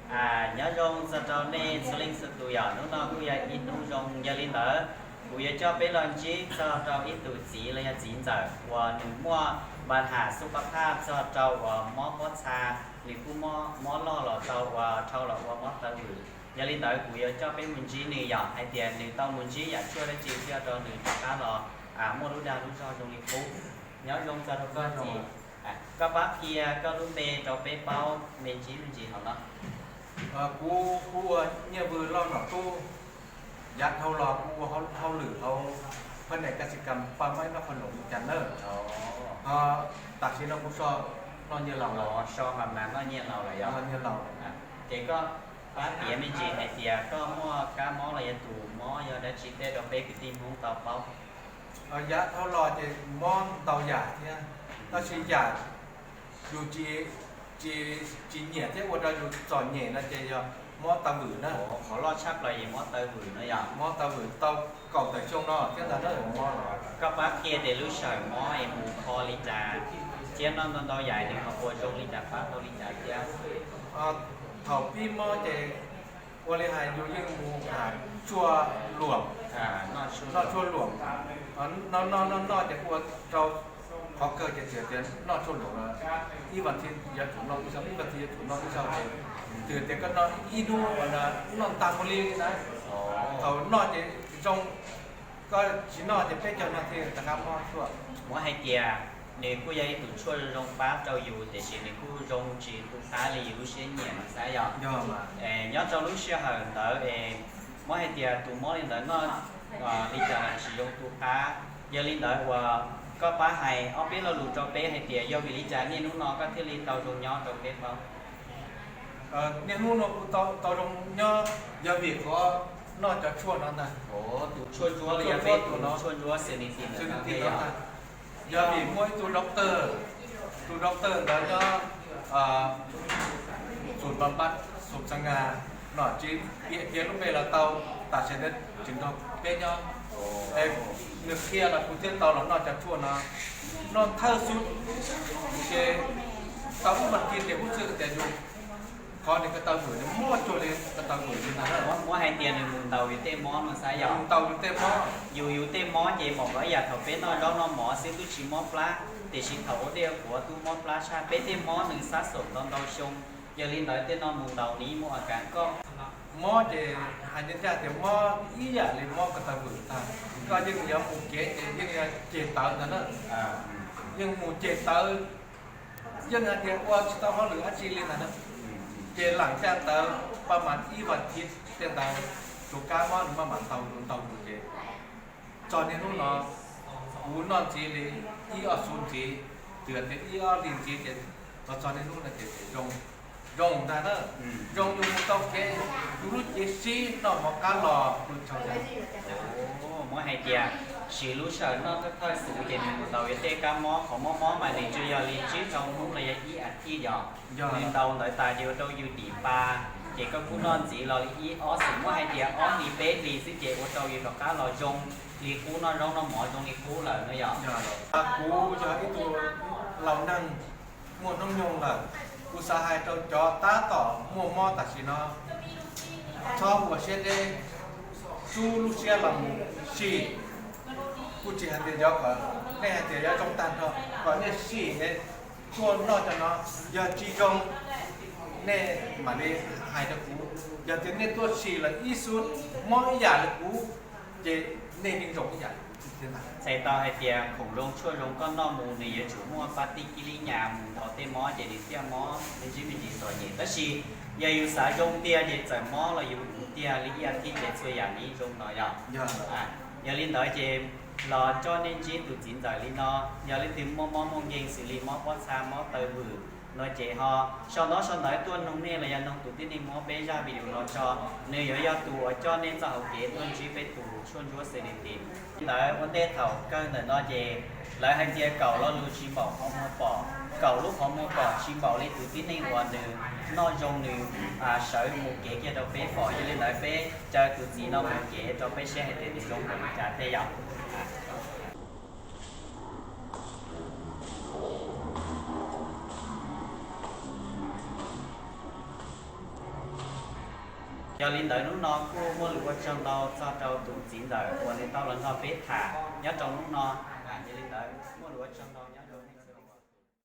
Nyob zoo txog rau nej txhua leej txhua tus yom, hnub no kuj yog ib hnub zoo. Yog li ntawd, kuv yuav coj peb los ntsib txog rau ib tug txiv los yog txiv ntxawm uas nws muaj npa nham xub pab phaj txog rau uas mob pob txha, nws kuj mob loj los tau ua dhau los ua mob taw vwm. Yog li ntawd, kuv yuav coj peb mus ntsib nws yom, hais tias nws tau mus ntsib yam tshuaj dab tsi thiaj rau nws rov qab los muaj lub dag lub zog zoo li qub. Nyob zoo txog rau koj txiv, koj pab qhia koj lub npe rau peb paub me ntsis me ntsis hauv no. Kuv, kuv ua Nyiaj Vwm Lauj Nom Tub. Yav dhau los kuv ua hauj lwm hauv phab ntawm kas xi kam paj maib noj qhov loos li cas nawb. Tam sim no kuv so noj nyiaj laus lawm. So mas noj nyiaj laus lawm yog? Noj nyiaj laus. Ces koj pab piav me ntsis hais tias koj muaj kab mob los yog tus mob yog dab tsi tej rau peb kwv tij Hmoob tau paub. Yav dhau los ces mob ntau yam thiab, tab sis yam yus tsis, tsis nyiam thiab ua rau yus txom nyem no ces yog mob taw vwm na. Qhov loj tshaj plaws yog mob taw vwm no yog? Mob taw vwm tau kaum tawm xyoo no thiab ntag na mob no. Koj pab qhia tias lub sij hawm mob es mus kho li cas thiab noj ntau ntau yam nws ho puas zoo li cas, pab tau li cas thiab? Thaum pib mob ces ua li hais yus yeej mus nqa tshuaj luam, noj tshuaj luam, noj noj noj noj ces ua rau qhov kawg ces txawm tias noj tshuaj luam los ib vas thiv yuav tsum noj ib zaug, ib vas thiv yuav tsum noj ib zaug ces txawm tias koj noj ib hnub uas noj tag mus li na. Thaum noj ces zoo, koj tsis noj ces peb caug no thiaj rov qab mob tshuaj. Muab hais tias nws kuj yog ib tug tshuaj zoo pab rau yus tiam sis nws kuj zoo tsis tu qab li yus lub siab nyiam no xav yog? Nyob rau lub sij hawm ntawd es muab hais tias tus mob li ntawd noj li cas los tsis zoo tu qab. Yog li ntawd uas koj pab hais ob peb lo lus rau peb hais tias yog vim li cas niaj hnub no koj thiaj li tau zoo nyob rau peb paub? Niaj hnub no kuv tau zoo nyob yog vim qhov noj cov tshuaj no ntag. Tus tshuaj ntsuab los yog peb tus tshuaj ntsuab xws li tim ntawd no. Yog vim muaj ib tug doctor, tus doctor ntawd nyob Xus Npa Npab, Xus Xas Ngas, nom tswv piav lub npe los tau, tam sim ntawd tseem nrog peb nyob. Nws qhia los kuv thiaj tau los noj cov tshuaj no. Noj thawj xub ces tau ib vas thiv ces huj xwb tias yus qhov nws ko taw vwm nws muaj cuag li ko taw vwm li ntag. Muab hais tias nws mus ntaus yus tej mob no xav yog? Ntaus yus tej mob. Yus yus tej mob ces mam kov ib yam thaum peb noj zaub noj mov xwb twb tsis mob plab, tiam sis thaum ua dej ua qhuav twb mob plab tshaj. Peb tej mob nws xab xom ntau ntau xyoo, yog li ntawd tej no mus ntaus nws yeej muaj a kas koj. Mob ces hais ncaj ncaj tias mob ib yam li mob ko taw vwm ntag. Koj yeej yuav mus kev ces yeej yuav ceg tawv ntag na. Yeej mus ceg tawv, yeej hais tias ua tsis tau hauj lwm dab tsi li ntag na. Ces lam caj tawv paj mas ib vas thiv tej ntawd, tus kab mob nws maj mam ntaus ntaus ces txog niaj hnub no kuv noj ntxiv li ib ob xub ntxiv, txawm tias ib ob hlis ntxiv ces txog niaj hnub no ces zoo, zoo ntag na. Zoo yus mus tau kev, yus lub cev sib noj mov qab los lub tshau ntag. Muab hais tias siv lub sij hawm noj thawj xub ces nws mus ntaus yus tej kab mob, qhov mob mob mas nws tsuas yog li tsib rau hnub los yog ib as thiv yog? Nws ntaus ntawd tas ces ua rau yus dim pa, ces koj kuj noj ntxiv los li ib ob xub, muab hais tias ob hlis peb hlis xwb ces ua rau yus rov qab los zoo li qub, noj zaub noj mov zoo li qub lawm no yog? Kuv yog ib tug laus neeg muaj hnub nyoog lawm, kuv xav hais rau cov tab tom muaj mob tam sim no, txhob ua siab deb, rub lub siab los mus sim. Kuv tsis hais tias yog kom nej hais tias yuav zoo tag nrho, kom nej sim es tuaj noj cov no, yog tsis zoo nej mam li hais rau kuv. Yog tias nej tuaj sim lawm ib xub mob ib yam li kuv, ces nej yeej zoo ib yam li kuv thiab ntag. Txhais tau hais tias khoom zoo tshuaj zoo koj noj mus nws yuav tsum muaj pab tij kib lib nyas mus ntaus tej mob ces nws thiaj mob me ntsis me ntsis txom nyem. Tab sis yog yus xav zoo tiag ces txawm mob los yus mus tiag li ib as thiv ces txhua yam nws yeej zoo no yog? Yog li ntawd ces los coj nej ntsib tus txiv ntxawm li no, yog leej twg muaj mob muaj nkeeg xws li mob pob txha mob taw vwm no ces ho sau ntaub sau ntawv tuaj noog nej los yog noog tus tib neeg muab peb zaj video no tso, nws yuav yog tus uas coj nej txoj hauv kev tuaj ntsib peb tus tshuaj ntsuab xws li tim ntawd. Ua ntej thaum kawg ntawm no ces lawv hais tias kaum lo lus tsis npaum qhov muag pom, kaum lub qhov muag pom tsis npaum li tus tib neeg uas nws noj zoo nws sawv mus kev kiag rau peb pom. Yog li ntawd peb caw tus txiv no mus kev rau peb saib hais tias nws zoo npaum li cas thiab yom. Yog li ntawd hnub no kuj muaj lus ua tsaug ntau txog rau tus txiv ntxawm uas nws tau los nrog peb tham nyob rau hnub no. Yog li ntawd muaj lus ua tsaug ntau.